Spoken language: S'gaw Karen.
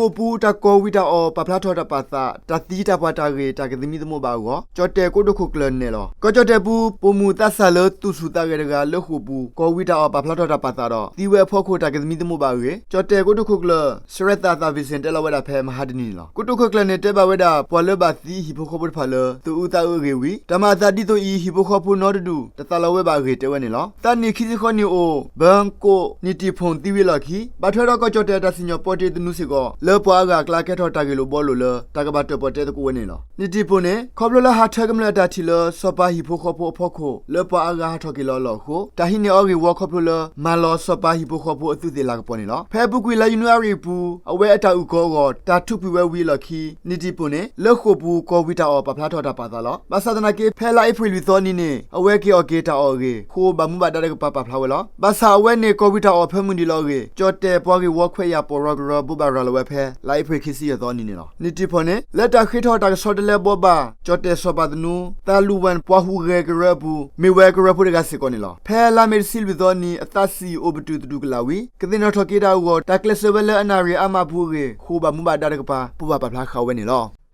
ဃိာ်ပူၤတၢ်ကိးဝံၤတၢ်အီၣ်ပာ်ဖျါထီၣ်တၢ်ပာ်သး တၢ်သံတၢ်ပှၢ်တၢ်ဂ့ၢ် တၢ်ကသမံသမိးဘၣ်အဂီၢ် ကၠီၣ်တဲၣ်ကိတိာ်ခိၣ်ကျၢၢ်နဲၣ်လီၤ. ကီၢ်ကၠီၣ်တဲၣ်ပူၤ ပိာ်မုၣ်သးစၢ်လၢသူၣ်ဆူၣ်သးဂဲၤတဂၤ လၢဃိာ်ပူၤ ကိးဝံၤတၢ်အီၣ်ပာ်ဖျါထီၣ်တၢ်ပာ်သးဒီး သံဝဲအဖီခိၣ် တၢ်ကသမံသမိးဘၣ်အဂ့ၢ် ကၠီၣ်တဲၣ်ကိတိာ်ခိၣ်ကျၢၢ် စရဲသးသးဝံၣ်စ့ၣ် တဲလီၤဝဲဒၣ်ဖဲမဟါတနံၤန့ၣ်လီၤ. ကိတိာ်ခိၣ်ကျၢၢ်န့ၣ် တဲဘၣ်ဝဲဒၣ် ပှၤလၢဘၣ်သံဟံၣ်ဖိဃီဖိတဖၣ်လၢ သူၣ်အုးသးအုးအဂ့ၢ်ဝံၤ တၢ်မၤအသးဒ်သိးအံၤ ဟံၣ်ဖိဃီဖိနီတဒူၣ် တသးလီၤဝဲဘၣ်အဂ့ၢ် တဲဝဲန့ၣ်လီၤ. သးနံၣ်ခံဆံဃိးနံၣ်အိၣ် ဘၢကၠိၣ် နံၣ်တံၢ်ဖိၣ် သံဝံၤအလီၢ်ခံ ဘၣ်ထွဲဒီးကီၢ်ကၠီၣ်တဲၣ်အတၢ်စံၣ်ညီၣ်ပီတ့ၢ်သနူစ့ၢ်ကီး လၢပှၤအါဂၤအကျါ ကဲထီၣ်တၢ်ဂ့ၢ်လိာ်ဘှီလိာ်လၢ တၢ်ကဘၣ်တၢၣ်ပီၣ်တဲသကိးဝဲန့ၣ်လီၤ. နံၣ်တံၢ်ဖိၣ်န့ၣ် ခီဖျိလၢဟးထၢကမျၢၢ်အတၢ်ထံၣ်လၢ စီၤပၤဟံၣ်ဖိဃီဖိအဖီခိၣ် လၢပှၤအါဂၤဟးထီၣ်က့ၤလီၤအလီၢ်အဃိ တၢ်ဟံးန့ၢ်အီၤဂ့ၢ်ဝီခီဖျိလၢ မၤလီၤစီၤပၤဟံၣ်ဖိဃီဖိအသူးသ့ၣ်လၤကပီၤန့ၣ်လီၤ. ဖဲအပူၤကွံာ် လါယနူၤအါရံၤအပူၤ အဝဲအတၢ်အုၣ်ကီၤအဂီၢ် တၢ်ထုးကွံာ်ဝဲဝံၤအလီၢ်ခံ နံၣ်တံၢ်ဖိၣ်န့ၣ် လၢဃိာ်ပူၤ ကိးဝံၤတၢ်အီၣ်ပာ်ဖျါထီၣ်တၢ်ပာ်သးလီၤ. ဘၣ်ဆၣ်သနာ်က့ ဖဲလါအ့ဖြ့ၣ်လွံၢ်သီနံၤန့ၣ် အဝဲက့ၤအီၣ်က့ၤတၢ်အီၣ်အဂ့ၢ် ဃိာ်ဘၣ်မူဘၣ်ဒါတကပၤ ပာ်ဖျါဝဲလီၤ. ဘၣ်ဆၣ်အဝဲန့ၣ် ကိးဝံၤတၢ်အီၣ်ဖၢမုၢ်နံၤလီၤအဂ့ၢ် ကၠီၣ်တဲၣ်ပှၤဂ့ၢ်ဝီခွဲးယာ် ပီၢ်ရီကရၢ ဘိးဘၣ်ရၤလီၤဝဲဖဲ လါအ့ဖြ့ၣ်ခံဆံယဲၢ်သီနံၤန့ၣ်လီၤ. နံၣ်တံၢ်ဖိၣ်န့ၣ် လၢတၢ်ဃ့ထီၣ်တၢ်ကဆီတလဲဘှီဘၣ် ကၠီၣ်တဲၣ်စီၤပၤသနူ သးလူၢ်ဝၣ် ပှၤဟူးဂဲၤကရၢအပူၤ မ့ၢ်ဝဲကရၢဖိတဂၤစ့ၢ်ကီးန့ၣ်လီၤ. ဖဲလါမ့ၤတဆံလွံၢ်သီနံၤ အသးစံၣ်အိၣ်ပတုာ်သတူၢ်ကလာ်ဝံၤ ကသ့ၣ်နီၣ်ထီၣ်က့ၤတၢ်အဂီၢ် တၢ်ကျဲးစၢးဝဲလၢအနၣ်ရံၣ်အါမးအပူၤအဂ့ၢ် ဃိာ်ဘၣ်မူဘၣ်ဒါတကပၤ ဘိးဘၣ်ပာ်ဖျါဃာ်ဝဲန့ၣ်လီၤ.